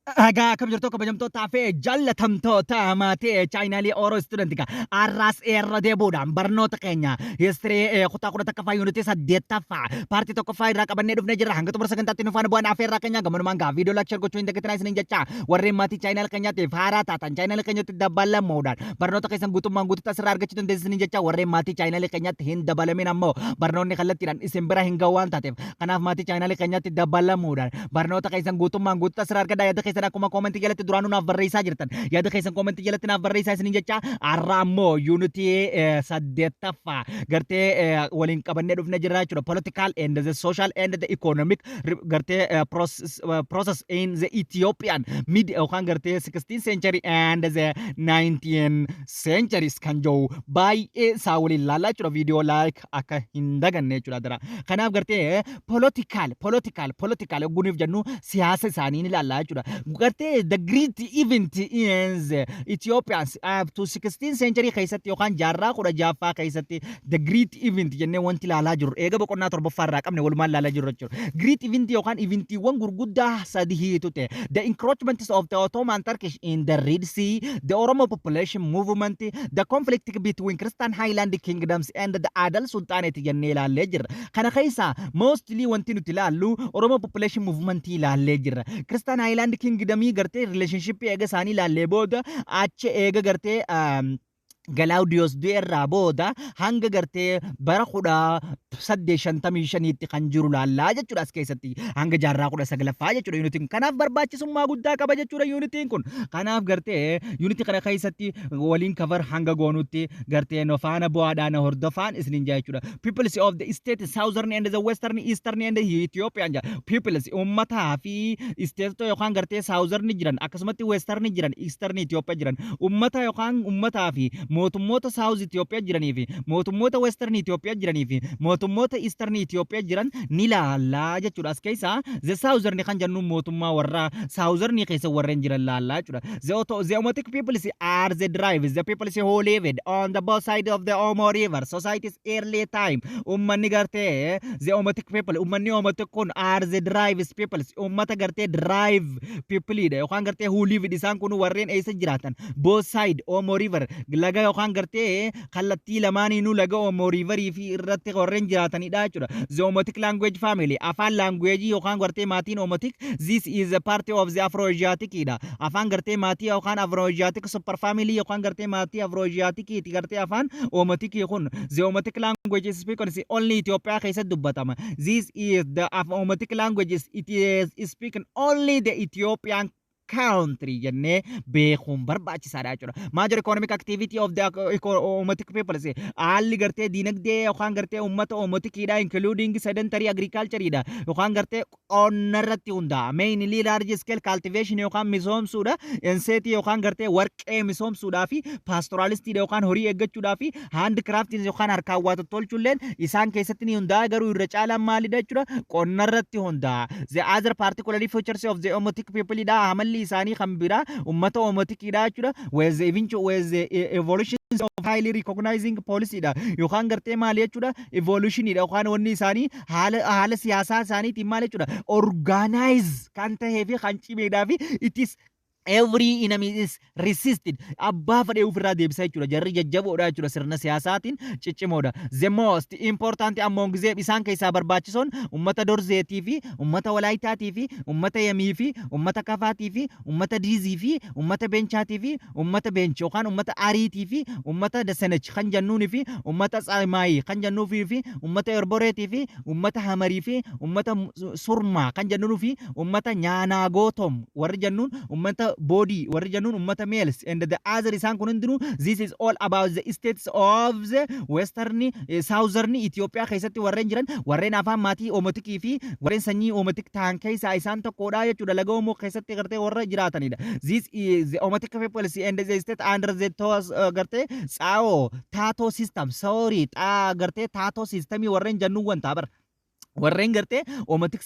Egaa akkam jirtu, kabajamtootaa fi jaallatamtoota maatii chaayinaalii Oro Student? Har'aas irra deebuudhaan barnoota keenya history kutaa 11ffaa, yuunitii 8ffaa, paartii 1ffaa irraa qabannee dhufnee jirra. Hanga xumura sagantaatti nu faana bu'aan afeerraa keenya. Gamanumaan gaa viidiyoo like, share gochuu hin dagatinaa isiniin jecha. Warreen maatii chaayinaal keenyaatiif haaraa taatan chaayinaal keenyatti dabalamuudhaan barnoota keessan guutummaan guututti asirraa argachuu dandeessu isiniin jecha. Warreen maatii chaayinaalii keenyaatti hin dabalamin ammoo barnoonni kallattiidhaan isin bira hin ga'u waan taateef, kanaaf maatii chaayinaalii keenyaatti dabalamuudhaan barnoota keessan guutummaan guututti asirraa argadhaa. Yaada keessan akkuma koomentii jalatti duraanuu naaf barreessaa jirtan, yaada keessan koomentii jalatti naaf barreessaa isiniin jecha. Har'a ammoo yuunitii 8ffaa gartee waliin qabannee dhufnee jirra jechuudha. Political and the social and the economic gartee process in the Ethiopian mid yookaan gartee 16th century and the 19th centuries kan jiru baay'ee isaa waliin laallaa jechuudha. Viidiyoo like akka hin daganne jechuudha dara. Kanaaf gartee political yogguu jennu siyaasa isaanii ni ilaallaa jechuudha. Gartee the great event in the Ethiopians up to 16th century keessatti yookaan jaarraa 16ffaa keessatti the great event jennee wanti ilaalaa jirru eega boqonnaa 7ffaa irraa qabne walumaan ilaalaa jirru jechuudha. Great event yookaan eventiiwwan gurguddaa sadiitu ta'e: the encroachment of the Ottoman Turkish in the Red Sea, the Oromo population movement, the conflict between Christian Highland kingdoms and the Adal Sultanate jennee ilaallee jirra. Kana keessa mostly wanti nuti ilaallu Oromo population movement ilaallee jirra. Christian Highland kingdomii gartee relationship eega isaanii ilaallee booda, achi eega gartee Galaawudiyoos du'e irraa booda hanga gartee bara 1855tti kan jiru laallaa jechuudha as keessatti, hanga jaarraa 19ffaa jechuudha yuunitiin. Kanaaf barbaachisummaa guddaa qaba jechuudha yuunitiin kun. Kanaaf gartee yuunitii kana keessatti waliin cover hanga goonutti gartee no faana bu'aadhaan hordofaan isiniin jaa jechuudha. Peoples of the state southern and the western, eastern and Ethiopian jaa. Peoples uummataa fi isteetota yookaan gartee southern jiran, akkasumatti western jiran, eastern Ethiopiyaa jiran, uummata yookaan uummataa fi mootummoota South Itoophiyaa jiranii fi mootummoota Western Itoophiyaa jiranii fi mootummoota Eastern Itoophiyaa jiran ni laallaa jechuudha. As keessaa the Southern kan jennuun mootummaa warra Southern keessa warreen jiran laallaa jechuudha. The Omotic peoples are the drives the peoples who lived on the both sides of the Omo River societies early time. Uummanni gartee the Omotic people, uummanni Omotic kun are the drives peoples, uummata gartee drive people dha yookaan gartee who lived, isaan kun warreen eessa jiraatan? Both side Omo River, laga yookaan gartee kallattii lamaaniinuu laga Omo Riverii fi irratti warreen jiraatanidha jechuudha. The Omotic language family, afaan language yookaan gartee maatiin Omotic, this is a part of the Afro-Asiatic dha. Afaan gartee maatii yookaan Afro-Asiatic super family yookaan gartee maatii Afro-Asiatic ti gartee afaan Omotic kun. The Omotic language is spoken only Ethiopia keessatti dubbatama. This is the Omotic language, it is spoken only the Ethiopian country jennee beekuun barbaachisaadha jechuudha. Major economic activity of the Omotic peoples, haalli gartee diinagdee yookaan gartee uummata Omoticiidha, including sedentary agriculture dha yookaan gartee qonna irratti hundaa'a. Mainly large scale cultivation yookaan misoomsuudha. Ensetii yookaan gartee warqee misoomsuudhaa fi pastoralistiidha yookaan horii eeggachuudhaa fi handcrafting yookaan harkaan waa tottolchuulleen isaan keessatti ni hundaa'a, garuu irra caalaan maalidha jechuudha? Qonna irratti hundaa'a. The other particularly features of the Omotic people dha, amalli isaanii kan biraa ummata Omoticiidha jechuudha. Was the evolution of highly recognizing policy dha yookaan gartee maali jechuudha? Evolution dha yookaan wanni isaanii haala siyaasaa isaaniitiin maal jechuudha? Organize kan tahee fi kan cimeedhaa fi it is every enemy is resisted, abbaa fedhee ofirraa deebisaa jechuudha. Jarri jajjaboodha jechuudha, sirna siyaasaatiin ciccimoodha. The most important among them, isaan keessaa barbaachisoon ummata Dorzeetii fi ummata Walaayitaatii fi ummata Yamii fi ummata Kafaatii fi ummata Diizii fi ummata Benchaatii fi ummata Bench yookaan ummata Ariitii fi ummata Dasanach kan jennuunii fi ummata Tsamaayii kan jennuufii fi ummata Erboreetii fi ummata Hamarii fi ummata Surmaa kan jennuunii fi ummata Nyaanaagootom warri jennuun, ummata Boodii warri jennuun, ummata Meels and the other. Isaan kun hundinuu, this is all about the states of the western southern Ethiopia keessatti warreen jiran, warreen afaan maatii Omotikii fi warreen sanyii Omotik ta'an keessaa isaan tokkodha jechuudha. Laga Omoo keessatti gartee warra jiraatanidha. This is the Omotic peoples and the state under the tos gartee Tsaawoo Taatoo system, sorry, xaa gartee Taatoo systemii warreen jennuun wanta bara. Warreen gartee Omotic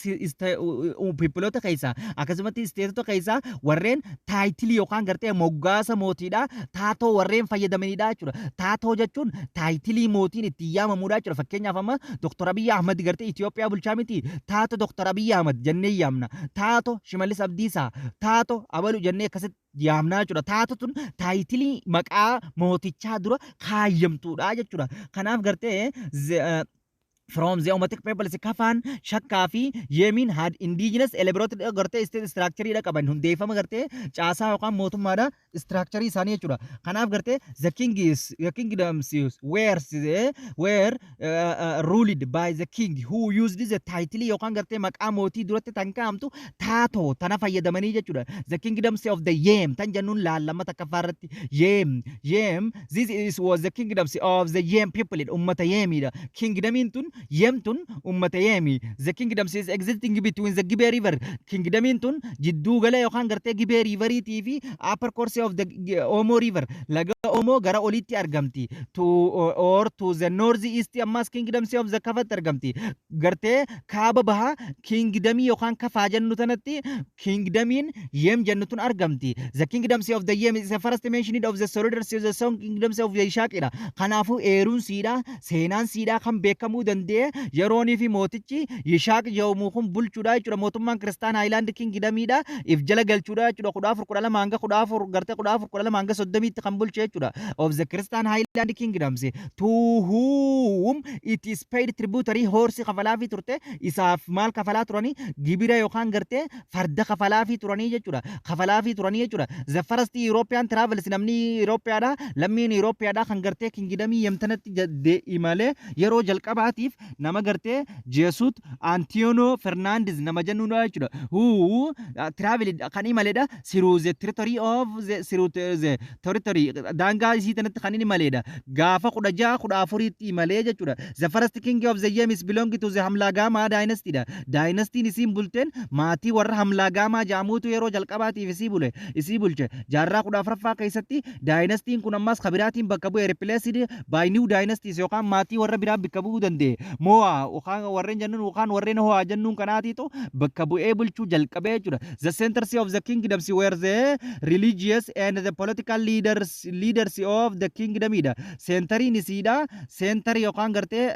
peopleoota keessaa, akkasumatti stateota keessaa warreen titleii yookaan gartee moggaasa mootiidha taatoo warreen fayyadamanidha jechuudha. Taatoo jechuun titleii mootiin ittiin yaamamudha jechuudha. Fakkeenyaaf, amma Dr. Abiyyi Ahmad gartee Itoophiyaa bulchaa miti? Taatoo Dr. Abiyyi Ahmad jennee yaamna. Taatoo Shimallis Abdiisaa, taatoo Abalu jennee akkasitti yaamnaa jechuudha. Taatoo tun titleii maqaa mootichaa dura kaayyamtuudha jechuudha. Kanaaf gartee from the Omotic peoples, Kafaan, Shakkaa fi Yeemiin had indigenous elaborate gartee state structure dha qaban, hundeeffama gartee caasaa yookaan mootummaadha structure isaanii jechuudha. Kanaaf gartee the kingdoms were ruled by the king who used the title yookaan gartee maqaa mootii duratti tan kaa'amtu taatoo tana fayyadamanii jechuudha. The kingdoms of the Yem tan jennuun laallama takkaffaa irratti Yem, this is was the kingdoms of the Yem people, ummata Yemidha. Kingdomiin tun Yem tun ummata Yemi. The kingdoms is existing between the Gibe River. Kingdomiin tun jidduu gala yookaan gartee Gibe Riveriitii fi upper course of the Omo River, laga Omo gara olitti argamti. To or to the north east ammas kingdoms of the Kafatti argamti. Gartee kaaba baha kingdomii yookaan Kafaa jennu tanatti kingdomiin Yem jennu tun argamti. The kingdoms of the Yem is the first mentioned of the solidars of the song kingdoms of the Ishaaqidha. Kanaafuu eeruun siidhaa, seenaan siidhaa kan beekamuu danda'e yeroonii fi mootichi Yishaaq jedhamu kun bulchuudha jechuudha. Mootummaan Kiristaan Highland Kingdomiidha. If jala galchuudha jechuudha. 1412 hanga 14 gartee 1412 hanga 30tti kan bulche jechuudha. Of the Christian Highland Kingdoms to whom it is paid tributary horse kafalaafii turte. Isaaf maal kafalaa turanii? Gibira yookaan gartee farda kafalaafii turanii jechuudha. Kafalaafii turanii jechuudha. The first European travels, namni Europeadha, lammiin Europeadha kan gartee kingdomii Yemtanatti imalee yeroo jalqabaatiif nama gartee Jesuit Antonio Fernandez nama jennuudha jechuudha. Who traveled kan imaledha through the territory of the through the territory, daangaa isii tanatti kan inni imaledha. Gaafa 1614tti imalee jechuudha. The first king of the Yem is belong to the Hamlagama dynasty dha. Dynastiin isiin bulteen maatii warra Hamlagama jedhamuutu yeroo jalqabaatiif isii bule isii bulche. Jaarraa 14ffaa keessatti dynastiin kun ammas kabiraatiin bakka bu'e, replaced by new dynasties yookaan maatii warra biraa bakka bu'uu danda'e. Mo'aa yookaan warreen jennuun yookaan warreen ho'aa jennuun kanaatiitu bakka bu'ee bulchuu jalqabee jechuudha. The centers of the kingdoms were the religious and the political leaders of the kingdom dha. Centeriin isiidha. Center yookaan gartee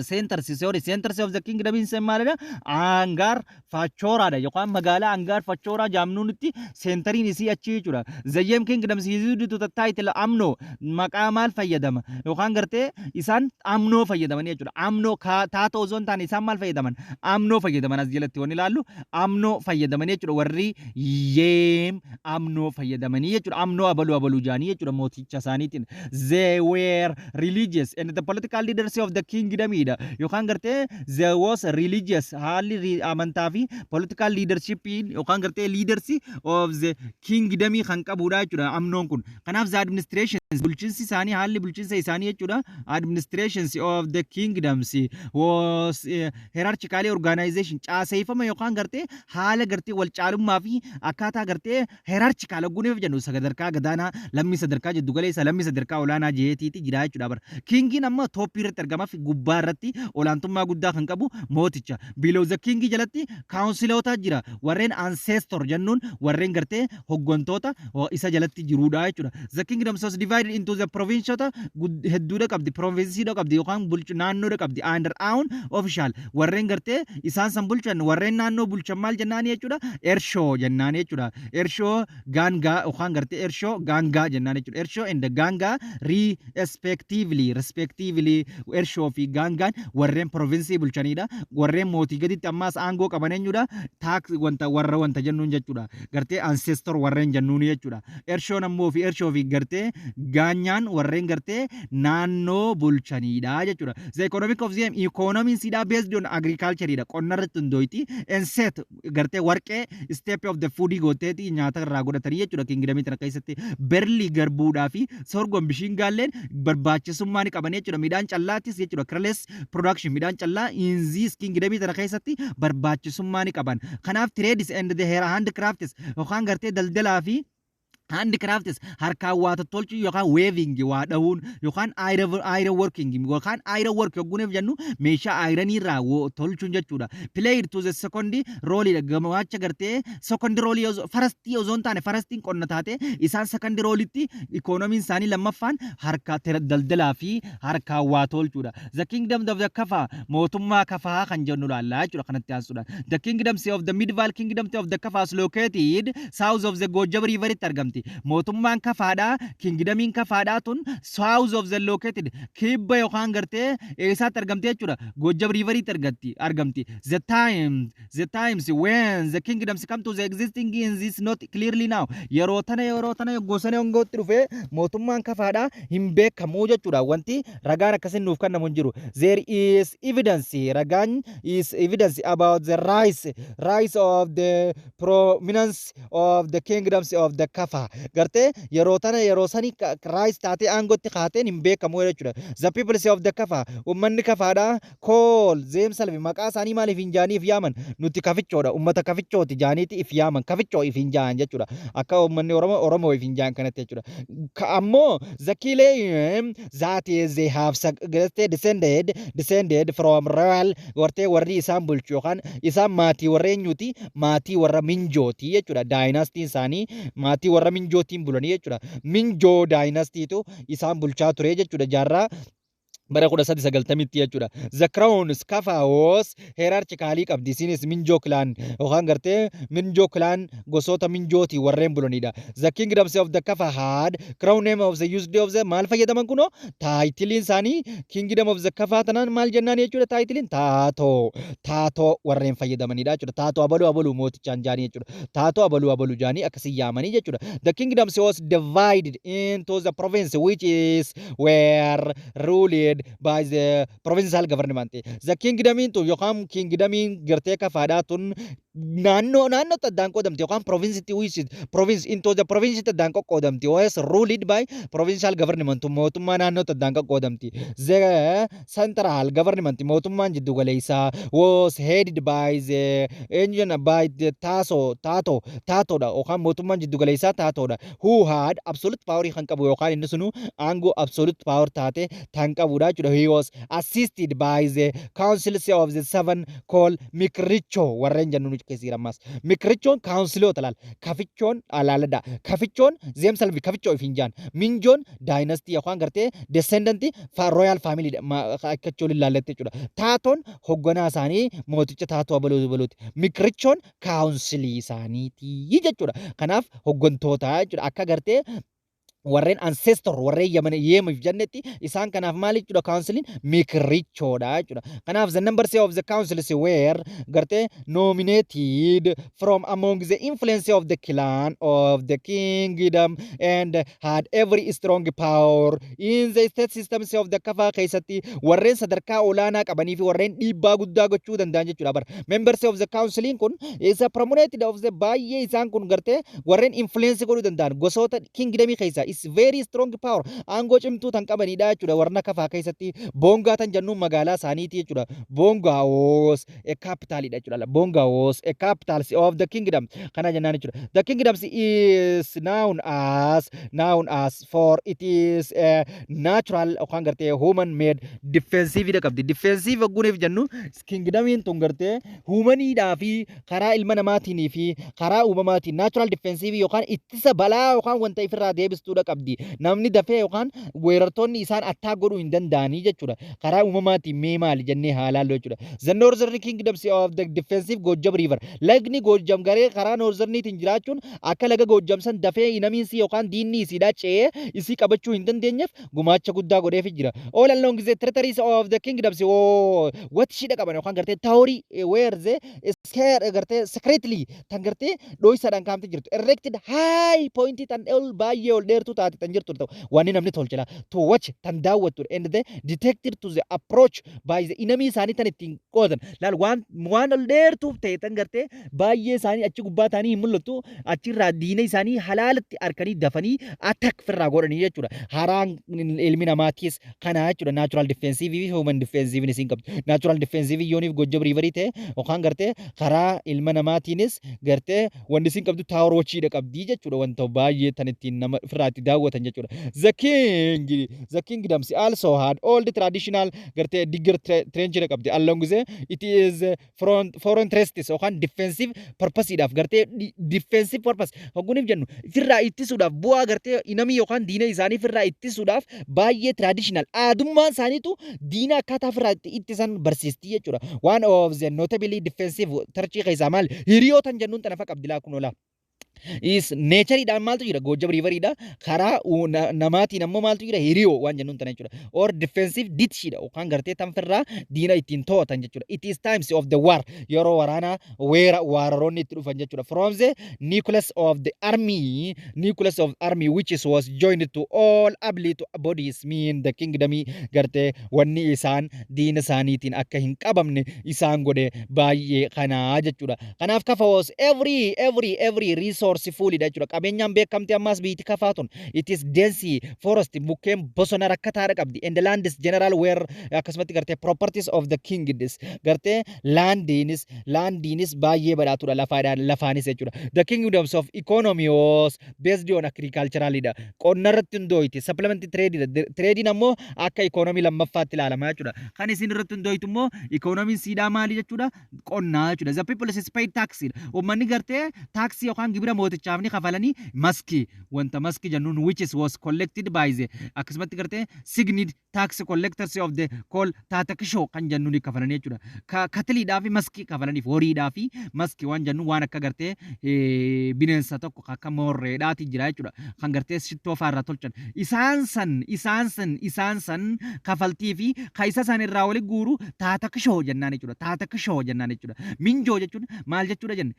centers, sorry, centers of the kingdom is maalidha? Angaar Fachoraadha yookaan magaalaa Angaar Fachoraa jaamnuunitti centeriin isii achi jechuudha. The Yem kingdom is used to the title Amnoo. Maqaa maal fayyadama yookaan gartee isaan Amnoo fayyadamanii jechuudha. Amnoo taatoo osoo hin taane isaan maal fayyadaman? Amnoo fayyadaman. As jalatti wanni ilaallu Amnoo fayyadamanii jechuudha. Warri Yeem Amnoo fayyadamanii jechuudha. Amnoo abaluu abaluu jaanii jechuudha mooticha isaaniitiin. They were religious and the political leaders of the kingdom dha yookaan gartee there was religious, haalli amantaa fi political leadership yookaan gartee leaders of the kingdom kan qabudha jechuudha Amnoon kun. Kanaaf the administration, bulchiinsi isaanii, haalli bulchiinsa isaanii jechuudha, administrations of the kingdoms was hierarchically organization, caaseeffama yookaan gartee haala gartee wal caalummaa fi akkaataa gartee hierarchical ogguneef jennu sadarkaa gadaanaa, lammii sadarkaa jiddu galeessa, lammii sadarkaa olaanaa jeetiiti jira jechuudha bara. Kingiin amma topii irratti argama fi gubbaa irratti olaantummaa guddaa kan qabu mooticha. Below the kingii jalatti counciloota jira, warreen ancestor jennuun, warreen gartee hoggantoota isa jalatti jirudha jechuudha. The kingdom was divided into the provinceota hedduudha qabdi, provinceiidha qabdi yookaan bulchu naannoodha qabdi, under own official, warreen gartee isaan san bulchan, warreen naannoo bulchan maal jennaani jechuudha? Ershoo jennaani jechuudha. Ershoo gaangaa yookaan gartee ershoo gaangaa jennaan jechuudha. Ershoo and gaangaa respectively, ershoo fi gaangaan warreen provinceii bulchanidha. Warreen mootii gaditti ammaas aangoo qaban eenyudha? Tax wanta warra wanta jennuun jechuudha. Gartee ancestor warreen jennuun jechuudha. Ershoon ammoo fi ershoo fi gartee gaanyaan warreen gartee naannoo bulchanidha jechuudha. The economic of the economy siidhaa based on agriculture dha. Qonna irratti hundooyti. Enset gartee warqee step of the food gooteeti nyaata irraa godhatanii jechuudha kingdomii tana keessatti. Barley garbuudhaa fi sorghum bishingaalleen barbaachisummaa ni qaban jechuudha. Midhaan callaattis jechuudha. Cereals production, midhaan callaa in this kingdomii tana keessatti barbaachisummaa ni qaban. Kanaaf trades and the handicrafts yookaan gartee daldalaa fi Handicrafts, harkaan waa tottolchuu yookaan weaving, waa dha'uun, yookaan iron working yookaan iron work yogguuneef jennu meeshaa ironii irraa tolchuun jechuudha. Played to the second role, gamaacha gartee second role, firstii osoo hin taane, firstiin qonna taate, isaan second roleitti ikoonomiin isaanii lammaffaan harka daldalaa fi harkaan waa tolchuudha. The Kingdom of the Kafa, mootummaa Kafaa kan jennu laallaa jechuudha kanatti aansuudhaan. The kingdoms of the medieval kingdom of the Kafa is located south of the Gojjam River itti argamti. Mootummaan Kafaadhaa, kingdomiin Kafaadhaa tun south of the located, kibba yookaan gartee eessaatti argamti jechuudha. Gojjam Riveritti argamti. The times when the kingdoms come to the existing in this not clearly now. Yeroo tana gosana hongootti dhufee mootummaan Kafaadhaa hin beekamu jechuudha. Wanti ragaan akkasiin nuuf kennamu hin jiru. There is evidence, ragaan is evidence about the rise of the prominence of the kingdoms of the Kafa. Gartee yeroo tana yeroo sani rise taatee aangootti kaateen hin beekamu jechuudha. The peoples of the Kafa, uummanni Kafaadhaa, call themselves, maqaa isaanii maaliif hin jaaniif yaaman? Nuti Kafichoodha, uummata Kafichooti jaaniiti if yaaman, Kafichoo if hin jaan jechuudha. Akka uummanni Oromoo Oromoo if hin jaan kanatti jechuudha. Ammoo the claim that is they have gartee descended from royal, gartee warri isaan bulchu yookaan isaan maatii warra eenyuti? Maatii warra Minjooti jechuudha. Dynastyn isaanii maatii warra Minjootiin bulanii jechuudha. Minjoo dynastytu isaan bulchaa ture jechuudha jaarraa bara 1390tti jechuudha. The crowns Kafa was hierarchically qabdi. Isinis Minjoo clan yookaan gartee Minjoo clan, gosoota Minjooti warreen bulanidha. The kingdoms of the Kafa had crown name of the used of the maal fayyadaman kunoo titleiin isaanii kingdom of the Kafa tanaan maal jennaan jechuudha? Titleiin Taatoo, Taatoo warreen fayyadamanidha jechuudha. Taatoo abaluu abaluu mootichaan jaanii jechuudha. Taatoo abaluu abaluu jaanii akkasii yaamanii jechuudha. The kingdoms was divided into the province which is were ruled by the provincial government. The kingdomiin tun yookaan kingdomiin gartee Kafaadhaa tun naannoo naannootti addaan qoodamti yookaan province which is province into the province addaan qoqqoodamti, was ruled by provincial government, mootummaa naannootti addaan qoqqoodamti. The central government, mootummaan jiddu galeessaa, was headed by the eenyu jenna? By the Taaso, Taatoo, Taatoodha yookaan mootummaan jiddu galeessaa Taatoodha, who had absolute power kan qabu yookaan inni sunu aangoo absolute power taate tan qabudha jechuudha. He was assisted by the councils of the seven called Mikricho warreen jennu nu keessa jira ammas. Mikrichoon counciloota laal. Kafichoon alaaladha. Kafichoon themselves Kafichoo if hin jaan. Minjoon dynasty yookaan gartee descendant royal family akkachoon ilaallatte jechuudha. Taatoon hoogganaa isaanii mooticha Taatoo abaluu abaluuti. Mikrichoon councilii isaaniiti jechuudha. Kanaaf hooggantoota jechuudha. Akka gartee warreen ancestor warreen Yaman yeemiif jennetti isaan kanaaf maal jechuudha? Counciliin Mikrichoodha jechuudha. Kanaaf the numbers of the councils were gartee nominated from among the influence of the clan of the kingdom and had every strong power in the state systems of the Kafa keessatti warreen sadarkaa olaanaa qabanii fi warreen dhiibbaa guddaa gochuu danda'an jechuudha bara. Members of the counciliin kun is a promoted of the baay'ee isaan kun gartee warreen influence godhuu danda'an gosoota kingdomii keessaa is very strong power, aangoo cimtuu tan qabanidha jechuudha. Warra Kafaa keessatti Boongaa tan jennuun magaalaa isaaniiti jechuudha. Boongaa was a capitalidha jechuudha. Boongaa was a capital of the kingdom kana jennaan jechuudha. The kingdom is known as for it is a natural yookaan gartee human made defensive dha qabdi. Defensive guuneef jennu kingdomiin tun gartee humaniidhaa fi karaa ilma namaatiin fi karaa uumamaatiin natural defensive yookaan ittisa balaa yookaan wanta ifirraa deebistuudha qabdi. Namni dafee yookaan weerartoonni isaan attaa godhuu hin danda'anii jechuudha. Karaa uumamaatiin mee maali jennee haa ilaallu jechuudha. The northern kingdoms of the defensive Gojjam River. Lagni Gojjam garee karaa northerniitiin jiraachuun akka laga Gojjam san dafee namiinsi yookaan diinni isiidhaa ce'ee isii qabachuu hin dandeenyeef gumaacha guddaa godheef jira. All along the territories of the kingdoms what ishiidha qaban yookaan gartee towerii where the scare gartee secretly tan gartee dho'isaadhaan kaa'amtee jirtu. Erected high point tan ol baay'ee ol dheertuu. taate tan jirtu ta'u wanni namni tolchela to watch tan daawwattu and the detected to the approach by the enemy isaanii tan ittiin qoodan. Laal, waan ol dheertuuf ta'e tan gartee baay'ee isaanii achi gubbaa ta'anii hin mul'attu. Achirraa diina isaanii halaalatti harkanii dafanii attack firraa godhanii jechuudha. Haraan ilmi namaatiis kana jechuudha. Natural defensive fi human defensive isiin qabdu. Natural defensive yooniif Gojjab Riverii ta'e yookaan gartee karaa ilma namaatiinis gartee wanni isiin qabdu tower watchiidha qabdii jechuudha. Wanta baay'ee tan ittiin nama firraa itti daawwatan jechuudha. The kingdoms also had all the traditional gartee digger trenchidha qabdi. Along the it is front foreign threats yookaan defensive purposeidhaaf, gartee defensive purpose hogguniif jennu firraa ittisuudhaaf, bu'aa gartee enemy yookaan diina isaanii firraa ittisuudhaaf baay'ee traditional aadummaan isaaniitu diina akkaataa firraa itti ittisan barsiistii jechuudha. One of the notably defensive trenchii keessaa maal hiriyootan jennuun tana fa qabdi laa kun olaa. Is natureiidhaan maaltu jira? Gojjab Riveriidha. Karaa namaatiin ammoo maaltu jira? Hiriyoo waan jennuun tana jechuudha. Or defensive ditchidha yookaan gartee tanfirraa diina ittiin to'atan jechuudha. It is times of the war, yeroo waraanaa weera waararoonni itti dhufan jechuudha. From the nucleus of the army, nucleus of army which is was joined to all able to bodies mean the kingdom gartee wanni isaan diina isaaniitiin akka hin qabamne isaan godhe baay'ee kanaa jechuudha. Kanaaf Kafa was every resourcefulidha jechuudha. Qabeenyaan beekamti ammaas biiti Kafaa tun. It is dense forest, mukkeen bosona rakkataadha qabdi. And the land is general where akkasumatti gartee properties of the kingdoms gartee landiinis baay'ee badhaatudha lafaadhaan lafaanis jechuudha. The kingdoms of economy was based on agriculturalidha. Qonna irratti hundooyti. Supplement trade. Trading ammoo akka economy lammaffaatti ilaalama jechuudha. Kan isin irratti hundooytu immoo economiin siidhaa maali jechuudha? Qonnaa jechuudha. The people is paid tax. Uummanni gartee taaksii yookaan gibira mootichaaf ni kafalanii. Maskii, wanta maskii jennuun which is was collected by the akkasumatti gartee signed tax collectors of the call taatakishoo kan jennuun ni kafalanii jechuudha. Cattleiidhaa fi maskii kafalaniif, horiidhaa fi maskii waan jennu waan akka gartee bineensa tokko akka moorreedhaati jira jechuudha. Kan gartee shittoo fa'aa irraa tolchan. Isaan san kafaltii fi ka isa san irraa wali guuru taatakishoo jennaan jechuudha. Taatakishoo jennaan jechuudha. Minjoo jechuun maal jechuudha jenne?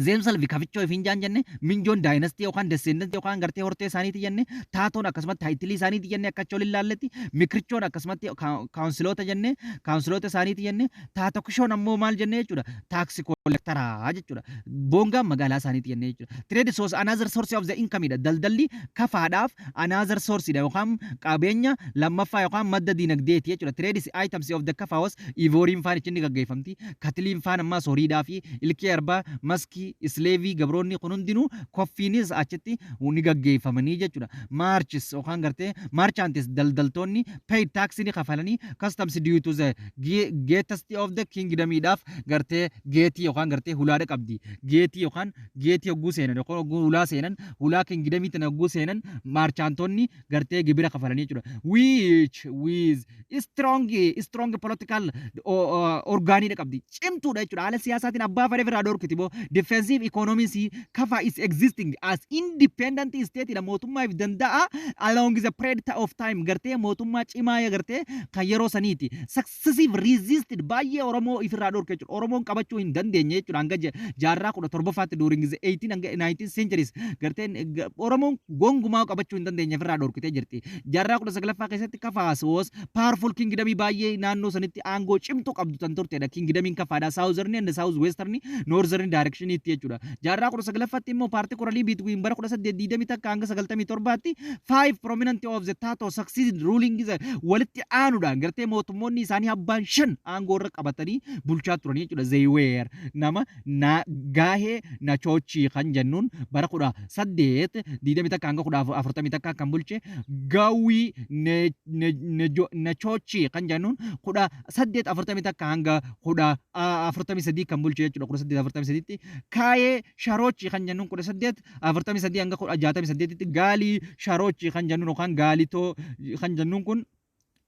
Themselves kafichoo ifin jaan jenne. Minjoon dynasty yookaan descendantii yookaan gartee hortee isaaniiti jenne. Taatoon akkasumatti titleii isaaniiti jenne. Akka achi ilaalletti mikrichoon akkasumatti counciloota jenne, counciloota isaaniiti jenne. Taatokishoon ammoo maal jenne jechuudha? Tax collectoraa jechuudha. Boongaan magaalaa isaaniiti jenne jechuudha. Trade source another source of the income dha. Daldalli Kafaadhaaf another source dha yookaan qabeenya lammaffaa yookaan madda diinagdeeti jechuudha. Trade items of the Kafa was ivoryiin faan ichi ni gaggeeffamti. Cattleiin faan ammaas horiidhaa fi ilkee arbaa, maskii, slaveii, gabroonni kun hundinuu coffeeinis achitti ni gaggeeffamanii jechuudha. Merchants yookaan gartee merchants, daldaltoonni paid tax ni kafalanii customs due to the gates of the kingdomiidhaaf. Gartee gateii yookaan gartee hulaadha qabdi. Gateii yookaan gateii hogguu seenan yookaan hogguu hulaa seenan, hulaa kingdomii tana hogguu seenan merchantonni gartee gibira kafalanii jechuudha. Which with strong political organiidha qabdi. Cimtuudha jechuudha. Haala siyaasaatiin abbaa fedhe irraa dhorkiti boo. Defensive economy Kafa is existing as independent state dha, mootummaa if danda'a along the period of time gartee mootummaa cimaa gartee kan yeroo saniiti. Successive resisted baay'ee Oromoo ifirraa dhorke jechuudha. Oromoon qabachuu hin dandeenye jechuudha hanga jaarraa 17ffaatti, during the 18 hanga 19 centuries gartee Oromoon gongumaa qabachuu hin dandeenye, ifirraa dhorkitee jirti. Jaarraa 19ffaa keessatti Kafaas was powerful kingdomii baay'ee naannoo sanitti aangoo cimtuu qabdu tan turtedha. Kingdomiin Kafaadha. Southern and south western northern direction itti jechuudha. Jaarraa 19ffaatti immoo particularly between bara 1821 hanga 97tti five prominent of the Tato succeeded ruling is walitti aanuudhaan gartee mootummoonni isaanii abbaan shan aangoo irra qabatanii bulchaa turan jechuudha. They were nama na gaahee Nachoochii kan jennuun bara 1821 hanga 41 kan bulche, Gaawwii Nachoochii kan jennuun 1841 hanga 43 kan bulche jechuudha, 1843tti. Kaayee Sharoochii kan jennuun 1843 hanga 68tti. Gaalii Sharoochii kan jennuun yookaan Gaalitoo kan jennuun kun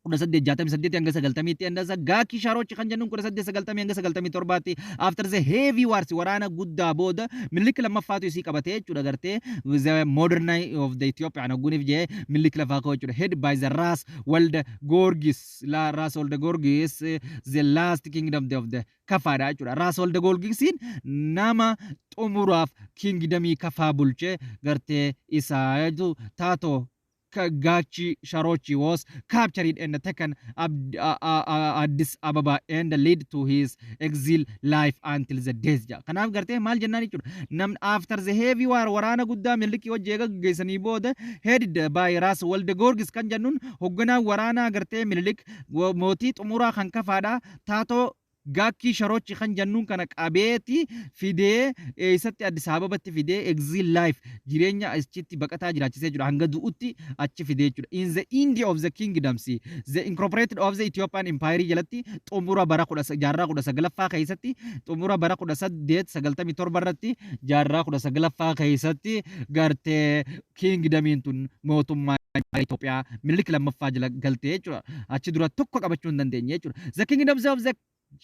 1868 hanga 90tti. Andasa Gaakii Sharochi kan jennuun 1890 hanga 97tti. After the heavy wars, waraana guddaa booda, Minilik lammaffaatu isii qabatee jechuudha. Gartee the modern of the Ethiopian hogguuniif jee Minilik lafaa ka'u jechuudha. Head by the Ras Walda Gorgis, la Ras Walda Gorgis, the last kingdom of the Kafaadha jechuudha. Ras Walda Gorgisiin nama xumuraaf kingdomii Kafaa bulchee gartee isaa Taatoo Gachi Sharochi was captured and taken Addis Ababa and led to his exile life until the death. Kanaaf gartee maal jennaan jechuudha. Nam after the heavy war, waraana guddaa Minilikii wajji eega gaggeessanii booda, headed by Ras Walde Gorgis kan jennuun hoogganaa waraanaa gartee Minilik mootii xumuraa kan Kafaadha. Taatoo Gaakkii Sharochi kan jennuun kana qabeeti fidee eessatti? Addis Ababatti fidee exile life, jireenya achitti baqataa jiraachisee jira, hanga du'utti achi fidee jechuudha. In the end of the kingdoms, the incorporated of the Ethiopian Empire jalatti xumura bara kudha jaarraa 19ffaa keessatti, xumura bara 1897 irratti, jaarraa 19ffaa keessatti gartee kingdomiin tun mootummaa Itoophiyaa Minilik lammaffaa jala galtee jechuudha. Achi dura tokko qabachuu hin dandeenye jechuudha. The kingdoms of the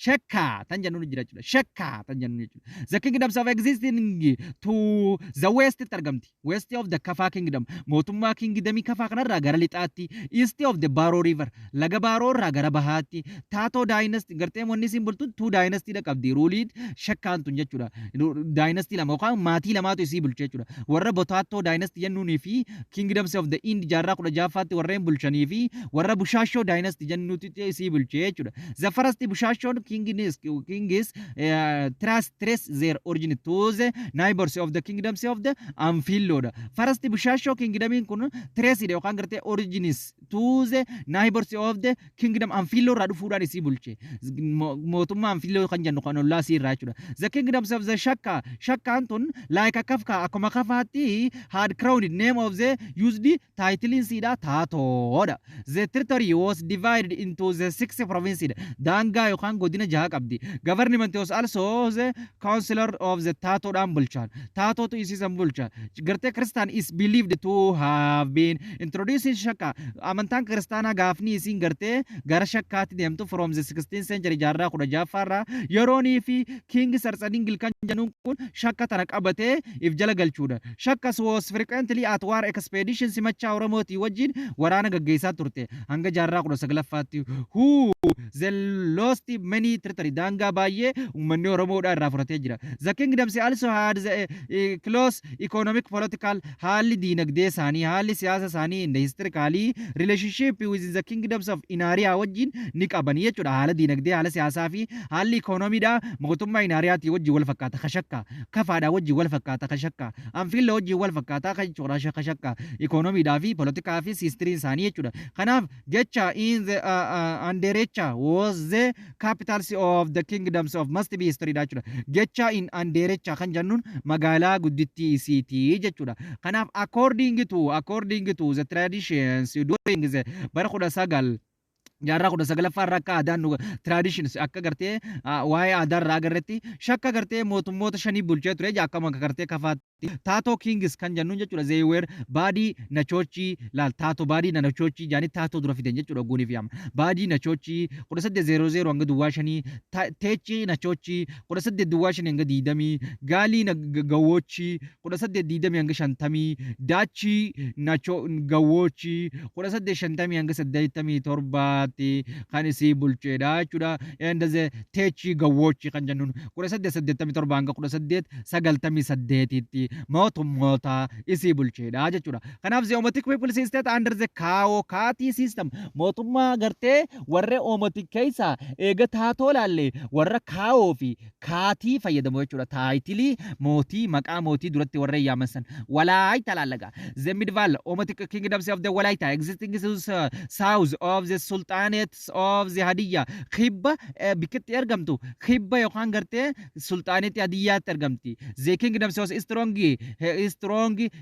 Shakka tan jennuun jira jechuudha. Shakka tan jennuun jechuudha. The kingdoms of existing to the west itti argamti. West of the Kafaa kingdom. Mootummaa kingdomii Kafaa kanarraa gara lixaatti. East of the Baro River. Laga Baaroo irraa gara bahaatti. Taatoo dynasty gartee wanni isin bultu two dynasty dha qabdi. Ruled Shakkaan tun jechuudha. Dynasty lama yookaan maatii lamaatu isii bulche jechuudha. Warra Botaattoo dynasty jennuunii fi kingdoms of the Ind jaarraa 16ffaatti warreen bulchanii fi warra Bushaashoo dynasty jennuutu isii bulche jechuudha. The first Bushaashoon kings trace their origin to the neighbors of the kingdoms of the Anfiilloodha. First Bushaashoo kingdomiin kun trace yookaan gartee origins to the neighbors of the kingdom Anfiilloo irraa dhufuudhaan isii bulche. Mootummaa Anfiilloo kan jennu kan ollaa isii irraa jechuudha. The kingdoms of the Shakka, Shakkaan tun like Kafka, akkuma Kafaatti, had crowned name of the used title isiidha Taatoodha. The territory was divided into the six provinces. Daangaa yookaan godina jaha qabdi. Government was also the counselor of the Taatoodhaan bulchan. Taatootu isiisan bulcha. Gartee Christian is believed to have been introduced in Shakka. Amantaan kiristaanaa gaafni isiin gartee gara Shakkaatti deemtu from the 16th century, jaarraa 16ffaarraa, yeroonii fi King Sarsadingil kan jennuun kun Shakka tana qabatee if jala galchuudha. Shakkas was frequently at war expedition simachaa Oromootii wajjin waraana gaggeessaa turte hanga jaarraa 19ffaatti. Who the lost many territory, daangaa baay'ee uummanni Oromoodhaa irraa fudhatee jira. The kingdoms also had the close economic, political, haalli diinagdee isaanii, haalli siyaasa isaanii in the historically relationship within the kingdoms of Inaariyaa wajjin ni qabanii jechuudha. Haala diinagdee, haala siyaasaa fi haalli ikoonomiidhaa mootummaa Inaariyaatii wajjin wal fakkaata. Kashakka Kafaadhaa wajjin wal fakkaata. Kashakka Anfiilla wajjin wal fakkaata jechuudha. Kashakka ikoonomiidhaa fi politikaa fi historyn isaanii jechuudha. Kanaaf jecha in the Anderecha was the capitals of the kingdoms of must be history dha jechuudha. Jecha in Anderecha kan jennuun magaalaa guddittii isiitii jechuudha. Kanaaf according to the traditions during the bara 19 jaarraa 19ffaa irraa akka aadaan nu traditions akka gartee waa'ee aadaa irraa agarretti, Shakka gartee mootummoota shanii bulchee ture akkama gartee Kafaatti. Taatoo kings kan jennuun jechuudha, they were Baadii Nachochii laal, Taatoo Baadii Nachochii jaanii Taatoo dura fidan jechuudha guuniif yaama. Baadii Nachochii 1800 hanga 05, Teechii Nachochii 1805 hanga 20, Gaalii Gawwoochii 1820 hanga 50, Daachii Nachoo Gawwoochii 1850 hanga 87tti kan isii bulcheedha jechuudha. And the Teechii Gawwoochii kan jennuun 1887 hanga 1898tti mootummoota isii bulcheedha jechuudha. Kanaaf the Omotic people state under the Kaawoo Kaatii system, mootummaa gartee warra Omotic keessa eega Taatoo laalle, warra Kaawoo fi Kaatii fayyadamu jechuudha. Title mootii, maqaa mootii duratti warra yaaman san Walaayita laallaga. The medieval Omotic kingdoms of the Walaayita existing south of the sultanate of the Hadiyya, kibba bikkitti argamtu, kibba yookaan gartee sultanate Hadiyyaatti argamti. The kingdoms was strong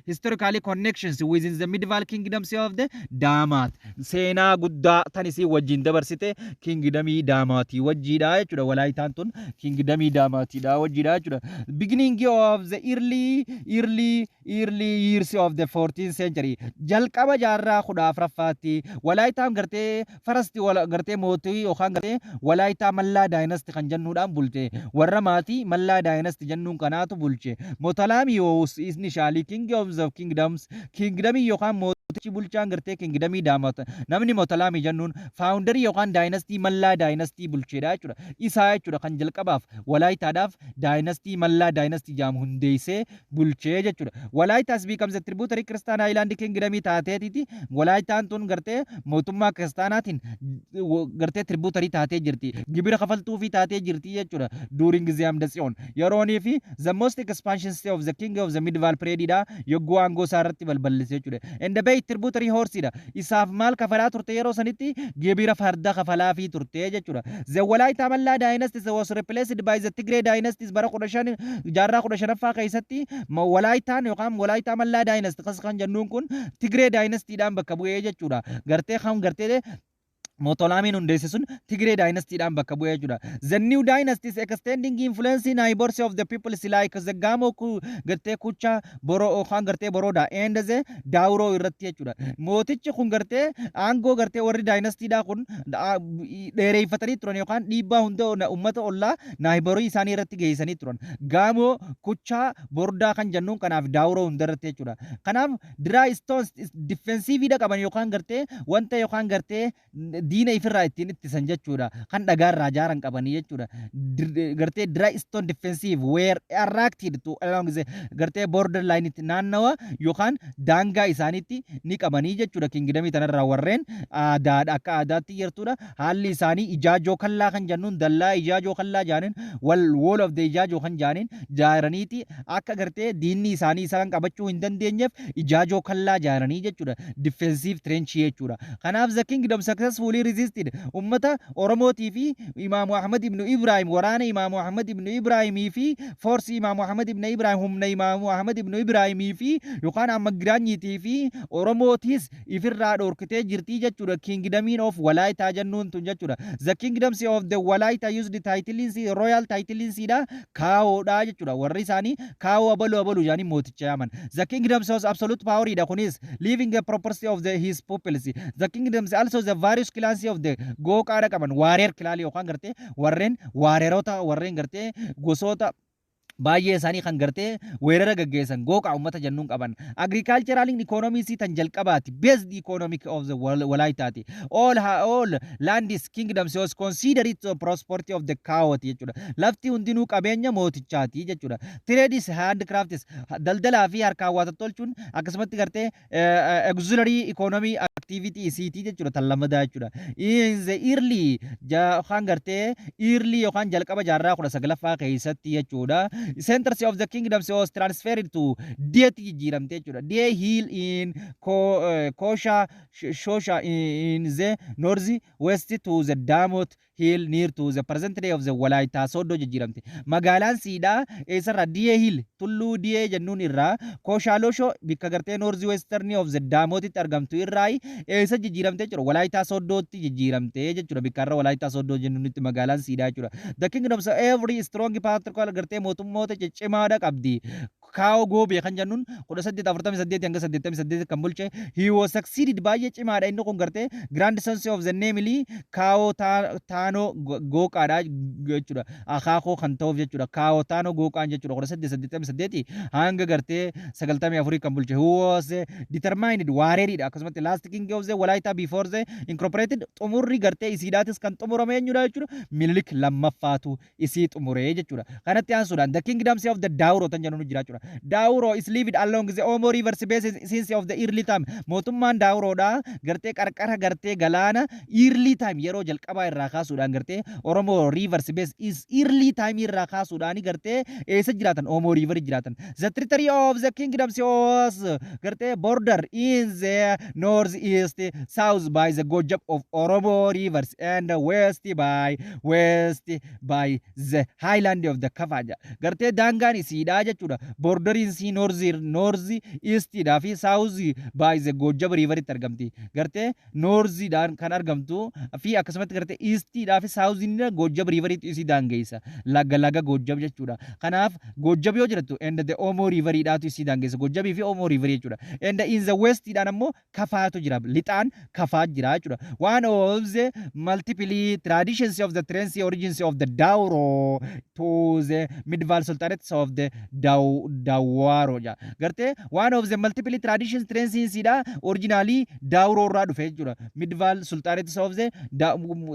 historically connections within the medieval kingdoms of the Daamaat. Seenaa guddaa tan isii wajjin dabarsite kingdomii Daamaatii wajjiidha jechuudha. Walaayitaan tun kingdomii Daamaatiidha wajjiidha jechuudha. Beginning of the early years of the 14th century, jalqaba jaarraa 14ffaatti, Walaayitaan gartee first First gartee mootii yookaan gartee Walaayitaa Mallaa Dynasty kan jennuudhaan bulte. Warra maatii Mallaa Dynasty jennuun kanaatu bulche. Motalaami initially king of the kingdoms, kingdomii yookaan mootichi bulchaan gartee kingdomii Daamota namni Motalaami jennuun founderii yookaan dynasty Mallaa Dynasty bulcheedha jechuudha. Isaa jechuudha kan jalqabaaf Walaayitaadhaaf dynasty Mallaa Dynasty jaamu hundeessee bulchee jechuudha. Walaayitaas becomes a tributary Christian Highland kingdomii taateetiti. Walaayitaan tun gartee mootummaa kiristaanaatiin gartee tributary taatee jirti. Gibira kafaltuufii taatee jirti jechuudha. During the Amda Tsiyoon. Yeroonii fi the most expansion state of the king of the medieval period dha. Yogguu aangoo isaa irratti balbal'ise jechuudha. And the bay tributary horse dha. Isaaf maal kafalaa turte? Yeroo sanitti gibira farda kafalaafii turte jechuudha. The Walaayitaa Mallaa Dynasty was replaced by the Tigray Dynasty bara 15, jaarraa 15ffaa keessatti. Walaayitaan yookaan Walaayitaa Mallaa Dynasty kan jennuun kun Tigray Dynastyidhaan bakka bu'ee jechuudha. Gartee kan gartee Mootolaamiin hundeesse sun Tigree Dynastyidhaan bakka bu'ee jechuudha. The new dynasty is extending influence in neighbors of the peoples like the Gamo, gartee Kucha Boro yookaan gartee Boroda and the Daawuroo irratti jechuudha. Mootichi kun gartee aangoo gartee warri dynastyidhaa kun dheereeffatanii turan yookaan dhiibbaa hunda uummata ollaa neighborii isaanii irratti geessanii turan. Gaamoo, Kuchaa, Bordaa kan jennuun kanaaf Daawuroo hunda irratti jechuudha. Kanaaf dry stones defensiveiidha qaban yookaan gartee wanta yookaan gartee diina ifirraa ittiin ittisan jechuudha. Kan dhagaarraa ijaaran qabanii jechuudha. Gartee dry stone defensive were erected to along the gartee border line itti naannawa yookaan daangaa isaaniitti ni qabanii jechuudha. Kingdomii tanarraa warreen aadaadha, akka aadaatti jirtudha. Haalli isaanii ijaajoo kallaa kan jennuun, dallaa ijaajoo kallaa jaaniin, wal wall of the ijaajoo kan jaaniin jaaraniiti akka gartee diinni isaanii isaan qabachuu hin dandeenyeef ijaajoo kallaa jaaranii jechuudha. Defensive trench jechuudha. Kanaaf the kingdom successfully resisted ummata Oromootii fi Imaamu Ahmad ibn Ibrahim, waraana Imaamu Ahmad ibn Ibrahimii fi force Imaamu Ahmad ibn Ibrahim, humna Imaamu Ahmad ibn Ibrahimii fi yookaan amma Giraanyiitii fi Oromootis ifirraa dhorkitee jirtii jechuudha. Kingdomiin of Walaayitaa jennuun tun jechuudha. The kingdoms of the Walaayitaa used titles, royal titles dha, kaawoodha jechuudha. Warri isaanii kaawoo abaluu abaluu jedhanii mooticha yaaman. The kingdoms of absolute power dha kunis, leaving the property of the his peoples. The kingdoms also the various clans of the gooqaadha qaban, warrior clan yookaan gartee warreen warriorota, warreen gartee gosoota baay'ee isaanii kan gartee weerara gaggeessan gooqaa ummata jennuun qaban. Agricultural economy tan jalqabaati. Based economic of the Walaayitaati. All landis kingdoms was considered it prosperity of the kaawoti jechuudha. Lafti hundinuu qabeenya mootichaati jechuudha. Trades, handcrafts, daldalaa fi harkaan waa tottolchuun akkasumatti gartee auxiliary economy activity isiitii jechuudha, tan lammadaa jechuudha. In the early yookaan gartee early yookaan jalqaba jaarraa 19ffaa keessatti jechuudha. Centers of the kingdoms was transferred to Diyeetti jijjiiramte jechuudha. Diyee Hill in Kosha Shosha in the north west to the Damot Hill near to the present day of the Walaayittaa Sooddoo jijjiiramte. Magaalaan Siidhaa eessarraa? Diyee Hill, tulluu Diyee jennuun irraa Koshaalooshoo bikka gartee north western of the Damotitti argamtu irraa eessa jijjiiramte jechuudha? Walaayittaa Sooddootti jijjiiramte jechuudha. Bikka irra Walaayittaa Sooddoo jennuunitti magaalaan Siidhaa jechuudha. The kingdoms every strong particular gartee mootummoota ciccimaadha qabdi. Kaawoo Goobee kan jennuun 1848 hanga 88 kan bulche. He was succeeded, baay'ee cimaadha inni kun, gartee grandsons of the namely Kaawoo Taanoo Gooqaadha jechuudha. Akaakoo kan ta'uuf jechuudha. Kaawoo Taanoo Gooqaan jechuudha. 1888 hanga gartee 94 kan bulche. He was determined warrior, akkasumatti last king of the Walaayittaa before the incorporated. Xumurri gartee isiidhaatis kan xumurame eenyudha jechuudha? Minilik lammaffaatu isii xumuree jechuudha. Kanatti aansuudhaan the kingdoms of the Daawuroo tan jennuun jira jechuudha. Daawuroo is lived along the Omo River basin since of the early time. Mootummaan Daawuroodha gartee qarqara gartee galaana early time, yeroo jalqabaa irraa kaasuudhaan gartee Oromo River base is early time irraa kaasuudhaan gartee eessa jiraatan? Omo River jiraatan. The territory of the kingdoms was gartee border in the north east, south by the Gojab of Oromo Rivers and west by the highland of the Kafaja. Gartee daangaan isiidha jechuudha. Borderiin isii north eastiidhaa fi south by the Gojjab Riveritti argamti. Gartee northiidhaan kan argamtu fi akkasumatti gartee eastiidhaa fi southiin Gojjab Riveritti isii daangeessa. Laga Gojjab jechuudha. Kanaaf Gojjab yoo jedhattu and the Omo Riveriidhaatu isii daangeessa. Gojjabii fi Omo Riverii jechuudha. And in the westiidhaan ammoo Kafaatu jira. Lixaan Kafaa jira jechuudha. One of the multiple traditions of the trans origins of the Dauro to the medieval sultanates of the Dawaro ja. Gartee one of the multiple traditions transiidha originally Dauro irraa dhufe jechuudha. Medieval sultanates of the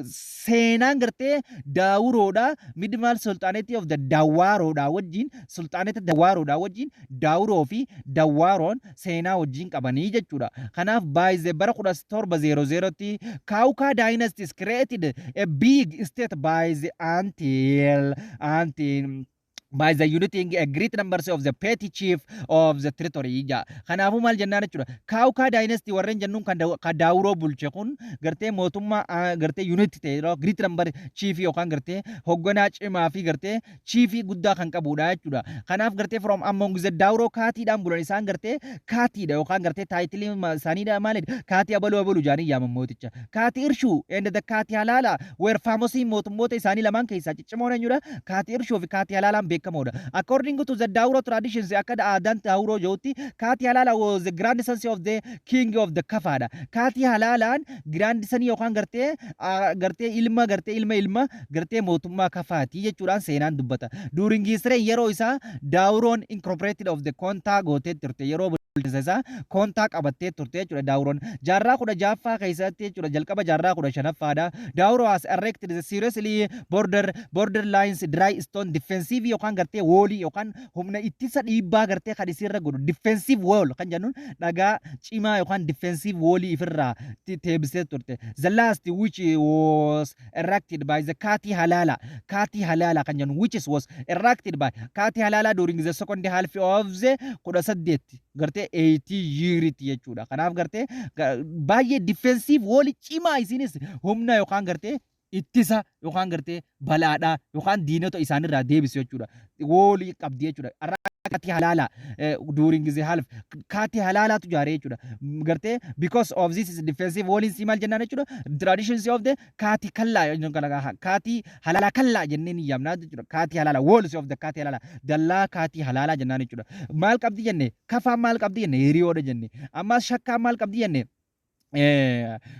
seenaan gartee Dauroodha, medieval sultanate of the Dawaroodha wajjin, sultanate Dawaroodha wajjin Dauroo fi Dawaroon seenaa wajjin qabanii jechuudha. Kanaaf by the bara 1700tti Kauka dynasties created a big state by the until by the uniting a great numbers of the petty chief of the territory ja. Kanaafuu maal jennaan jechuudha? Kaawukaa dynasty warreen jennuun kan Daawuroo bulche kun gartee mootummaa gartee unity ta'e yeroo great number chief yookaan gartee hoogganaa cimaa fi gartee chiefii guddaa kan qabudha jechuudha. Kanaaf gartee from among the Daawuroo kaatiidhaan bulan. Isaan gartee kaatiidha yookaan gartee titleii isaaniidha. Maalidha? Kaatii abaluu abaluu jaanii yaaman mooticha. Kaatii Irshuu and the Kaatii Halaala were famous. Mootummoota isaanii lamaan keessaa ciccimoon eenyudha? Kaatii Irshuu fi Kaatii Halaalaan beekamoodha. According to the Dauro traditions, akka aadaan Dauro jirutti, Kaatii Halaala was the grandson of the king of the Kafaadha. Kaatii Halaalaan grandson yookaan gartee ilma gartee ilma ilma gartee mootummaa Kafaati jechuudhaan seenaan dubbata. During his reign, yeroo isaa, Dauroon incorporated of the Kontaa gootee turte. Yeroo bulchiinsa isaa Kontaa qabattee turte jechuudha Daawuroon. Jaarraa 16ffaa keessatti jechuudha, jalqaba jaarraa 15ffaadha. Daawuroo has erected the seriously border lines dry stone defensive yookaan gartee wallii yookaan humna ittisa dhiibbaa gartee kan isirra godhu, defensive wall kan jennuun dhagaa cimaa yookaan defensive wallii ifirraa teebisee turte. The last which was erected by the Kati Halala. Kati Halala kan jennu which was erected by Kati Halala during the second half of the 18 gartee 80 yearitti jechuudha. Kanaaf gartee baay'ee defensive wallii cimaa isinis humna yookaan gartee ittisa yookaan gartee balaadhaa yookaan diinota isaanirraa deebisu jechuudha. Wallii qabdi jechuudha. Kaatii Halaala during the half Kaatii Halaalaatu ijaare jechuudha. Gartee because of this is defensive walling si maal jennaan jechuudha? Traditions of the Kaatii Kallaa jechuun kana Kaatii Halaalaa Kallaa jennee ni yaamnaa jechuudha. Kaatii Halaalaa, walls of the Kaatii Halaalaa, dallaa Kaatii Halaalaa jennaan jechuudha. Maal qabdi jenne? Kafaan maal qabdi jenne? Hiriyoodha jenne. Ammas Shakkaan maal qabdi jenne?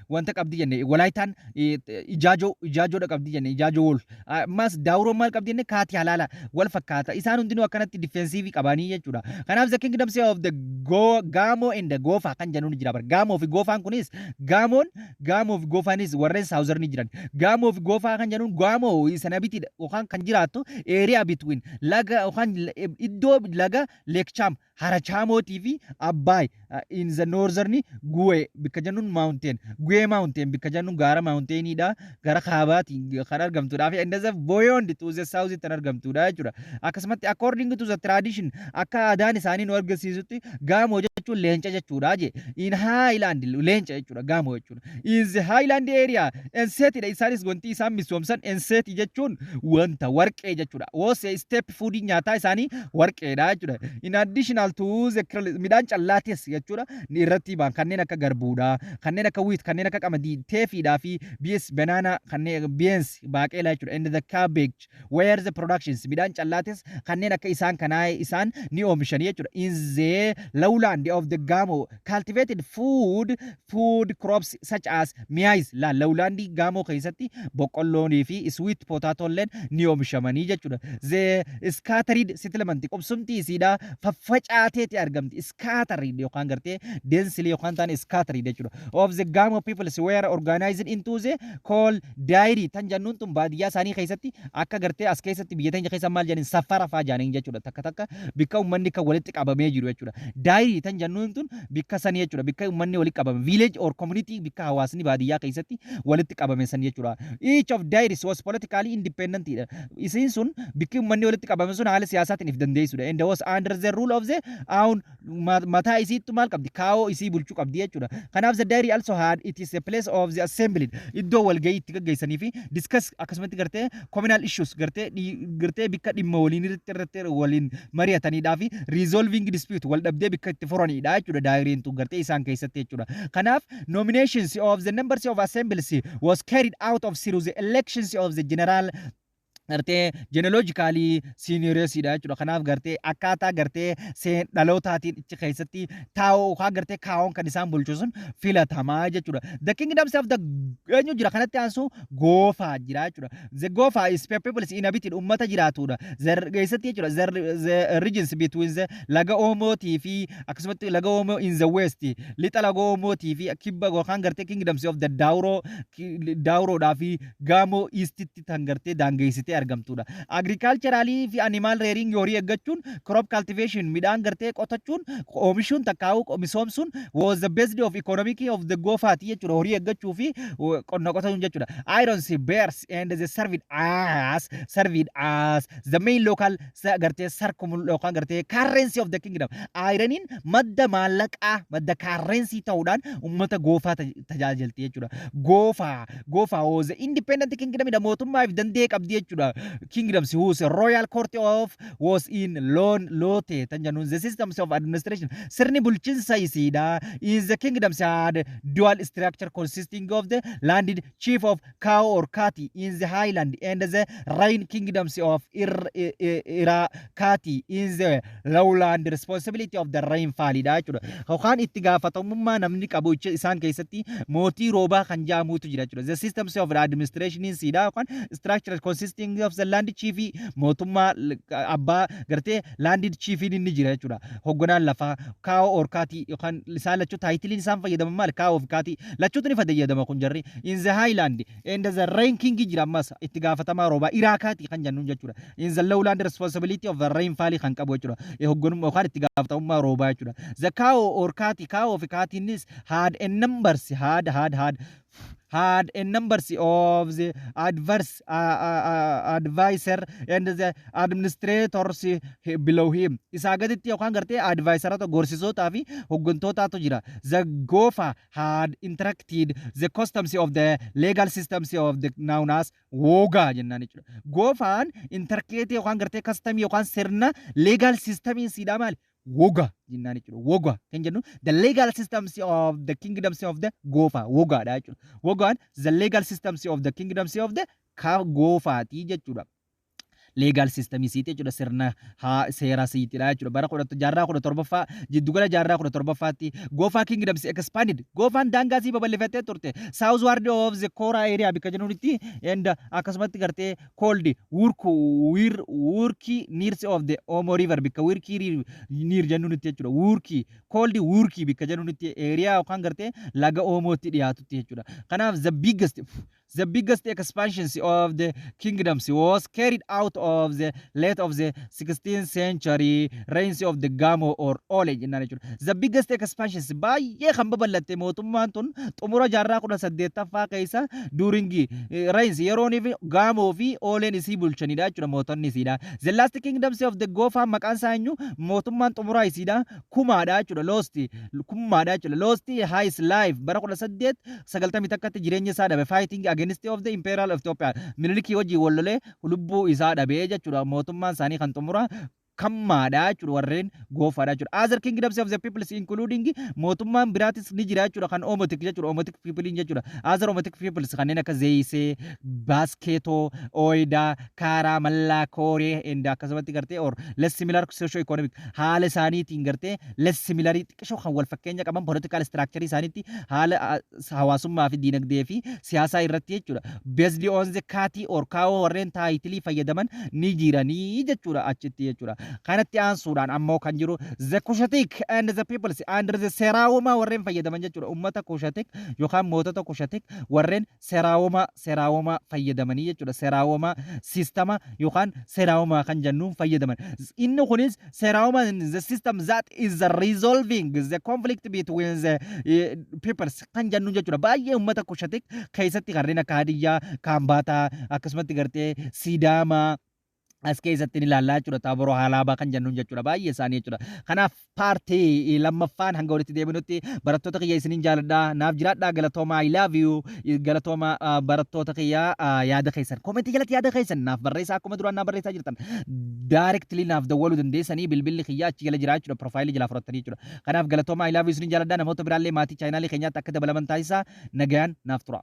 Wanta qabdi jenne? Walaayitaan Ijaajoo, Ijaajoodha qabdi jenne, Ijaajoo wall. Ammas Daawuroon maal qabdi jenne? Kaatii Halaala. Wal fakkaata, isaan hundinuu akkanatti defensiveii qabanii jechuudha. Kanaaf the kingdoms of the Gaamoo and the Goofaa kan jennuun jira bara. Gaamoo fi Goofaan kunis, Gaamoon, Gaamoo fi Goofaanis warreen southernii jiran. Gaamoo fi Goofaa kan jennuun, Gaamoo sana bitiidha yookaan kan jiraattu area between laga yookaan iddoo laga Lake Cham, hara Chaamootii fi Abbaay in the northern Guwee bikka jennuun mountain, Guwee mountain bikka jennuun gaara mountainiidha, gara kaabaatiin kan argamtudha fi and the beyond to the south kan argamtudha jechuudha. Akkasumatti according to the tradition, akka aadaan isaanii nu argisiisutti, Gaamoo jechuun leenca jechuudha je. In highland leenca jechuudha Gaamoo jechuudha. In the highland area ensetidha. Isaanis wanti isaan misoomsan, ensetii jechuun wanta warqee jechuudha. Was a staple food, nyaataa isaanii warqeedha jechuudha. In additional to the midhaan callaates jechuudha irratti ba'an, kanneen akka garbuudha, kanneen akka wheat, kanneen akka qamadii, teefiidhaa fi beans, banana, kanneen beans, baaqelaa jechuudha, and the cabbage where the productions, midhaan callaates kanneen akka isaan kanaa isaan ni oomishanii jechuudha. In the lowland of the Gamo cultivated food crops such as maize la lowland Gamo keessatti boqqolloonii fi sweet potato illeen ni oomishamanii jechuudha. The scattered settlement, qubsumti isiidha faffacaateeti argamti, scattered yookaan gartee densely yookaan ta'an scattered jechuudha. Of the Gamo peoples were organized into the call diary tan jennuun tun baadiyyaa isaanii keessatti akka gartee as keessatti biyya teenya keessa maal jedhaniin safara faa jedhaniin jechuudha. Takka takka bikka uummanni kan walitti qabamee jiru jechuudha. Diary tan jennuun tun bikka sanii jechuudha. Bikka uummanni walitti qabame, village or community, bikka hawaasni baadiyyaa keessatti walitti qabame san jechuudha. Each of diaries was politically independent dha. Isiin sun bikki uummanni walitti qabame sun haala siyaasaatiin if dandeessudha. And was under the rule of the Own mataa isiittu maal qabdi? Kaawoo isii bulchuu qabdi jechuudha. Kanaaf the diary also had it is a place of the assembly, iddoo walgahii itti gaggeessanii fi discuss akkasumatti gartee communal issues gartee bikka dhimma waliin irratti waliin mari'ataniidhaa fi resolving dispute, wal dhabdee bikka itti furanidha jechuudha diaryn tun gartee isaan keessatti jechuudha. Kanaaf nominations of the numbers of assemblies was carried out of through the elections of the general gartee genealogically seniorsiidha jechuudha. Kanaaf gartee akkaataa gartee seen dhalootaatiin ichi keessatti taa'uu yookaan gartee kaa'oon kan isaan bulchu sun filatamaa jechuudha. The kingdoms of the eenyu jira kanatti aansu? Goofaa jira jechuudha. The Goofaa is people inhabited, ummata jiraatudha. The keessatti jechuudha. The regions between the laga Oomootii fi akkasumatti laga Oomoo in the west, lixa laga Oomootii fi kibba yookaan gartee kingdoms of the Daawuroo, Daawuroodhaa fi Gaamoo Eastitti kan gartee daangeessitee argamtudha. Agriculturalii fi animal rearing, horii eeggachuun, crop cultivation, midhaan gartee qotachuun, oomishuun, takkaa'uu misoomsuun was the base of economic of the Goofaati jechuudha. Horii eeggachuu fi qonna qotachuun jechuudha. Iron bears and the served as the main local gartee sarkum yookaan gartee currency of the kingdom. Ironiin madda maallaqaa, madda currency ta'uudhaan uummata Goofaa tajaajilti jechuudha. Goofaa was the independent kingdom dha, mootummaa if danda'e qabdi jechuudha. Kingdoms whose royal court of was in Lon Lote tan jennuun. The systems of administration, sirni bulchiinsa isiidha, is the kingdoms had dual structure consisting of the landed chief of Kao or Kati in the highland and the rain kingdoms of Irakati in the lowland, responsibility of the rainfall dha jechuudha. Yookaan itti gaafatamummaa namni qabu isaan keessatti mootii roobaa kan jedhamutu jira jechuudha. The systems of administration isiidha yookaan structure consisting of the land chief, mootummaa abbaa gartee landed chief inni jira jechuudha. Hogganaan lafaa Kaa'oo or Kaatii yookaan isaan lachuu titleiin isaan fayyadaman maali? Kaa'oo fi Kaatii lachuutu ni fayyadama kun jarri. In the highland and the rain king jira, ammas itti gaafatamaa roobaa Iraakaatii kan jennuun jechuudha. In the lowland responsibility of the rainfall kan qabu jechuudha. Hogganummaa yookaan itti gaafatamummaa roobaa jechuudha. The Kaa'oo or Kaatii, Kaa'oo fi Kaatiinis had a numbers had had had had a numbers of the adverse advisor and the administrators below him. Isaa gaditti yookaan gartee advisorata, gorsisootaa fi hoggantootaatu jira. The Gofa had interacted the customs of the legal systems of the known as wogaa jennaan jechuudha. Gofaan intricate yookaan gartee custom yookaan sirna legal system siidhaa maali? Woga jennaan jechuudha. Woga kan jennu the legal systems of the kingdoms of the Gofa wogaadha jechuudha. Wogaan the legal systems of the kingdoms of the Gofaati jechuudha. Legal system isiiti jechuudha, sirna haa seera siitidha jechuudha. Bara kudha jaarraa 17ffaa, jiddugala jaarraa 17ffaatti Goofaa kingdoms expanded, Goofaan daangaa sii babal'ifattee turte southward of the Kora area bikka jennuunitti and akkasumatti gartee called Wurku Wir Wurki nears of the Omo River, bikka Wurkii near jennuunitti jechuudha. Wurkii called Wurkii bikka jennuunitti area yookaan gartee laga Oomootti dhiyaatutti jechuudha. Kanaaf the biggest expansions of the kingdoms was carried out of the late of the 16th century reigns of the Gamo or Ole jennaan jechuudha. The biggest expansions, baay'ee kan babal'atte mootummaan tun xumura jaarraa 18ffaa keessa during reigns yeroon fi Gaamoo fi Oleen isii bulchanidha jechuudha mootonni isiidha. The last kingdoms of the Gofa maqaan isaa eenyu? Mootummaan xumuraa isiidha Kumaadha jechuudha. Lost Kummaadha jechuudha. Lost his life bara 1891tti jireenya isaa dhabe fighting against of the Imperial of Ethiopia. Minilikii wajjin wal lolee lubbuu isaa dhabee jechuudha. Mootummaan isaanii kan xumura Kammaadha jechuudha, warreen Goofaadha jechuudha. Other kingdoms of the peoples including mootummaan biraatis ni jira jechuudha, kan Omotic jechuudha, Omotic people jechuudha. Other Omotic peoples kanneen akka Zeysee, Baaskeetoo, Ooyidaa, Kaaraa, Mallaa, Kooree and akkasumatti gartee or less similar socio economic haala isaaniitiin gartee less similar, xiqqishoo kan wal fakkeenya qaban political structure isaaniitti haala hawaasummaa fi diinagdee fi siyaasaa irratti jechuudha. Based on the Kaatii or Kaawoo warreen title fayyadaman ni jiranii jechuudha achitti jechuudha. Kanatti aansuudhaan ammoo kan jiru the Cushitic and the peoples under the Seraawoma warreen fayyadaman jechuudha. Uummata Cushitic yookaan mootota Cushitic warreen Seraawoma fayyadamanii jechuudha. Seraawoma systema yookaan Seraawoma kan jennuun fayyadaman. Inni kunis Seraawoma, the system that is the resolving the conflict between the peoples kan jennuun jechuudha. Baay'ee uummata Cushitic keessatti kanneen akka Hadiyyaa, Kaambaataa, akkasumatti gartee Sidaamaa As keessatti ni ilaallaa jechuudha. Taaboroo Halaabaa kan jennuun jechuudha, baay'ee isaanii jechuudha. Kanaaf paartii lammaffaan hanga walitti deebinutti, barattoota kiyya, isiniin jaaladha. Naaf jiraadhaa, galatooma. I love you. Galatooma, barattoota kiyya. Yaada keessan koomentii jalatti yaada keessan naaf barreessaa. Akkuma duraan naaf barreessaa jirtan, directly naaf dawwaluu dandeessanii. Bilbilli kiyya achi jala jira jechuudha, profaayilii jalaa fudhattanii jechuudha. Kanaaf galatooma. I love you. Isiniin jaaladha. Namoota biraallee maatii chaanaalii keenyaatti akka dabalaman taasisaa. Nagaan naaf tura.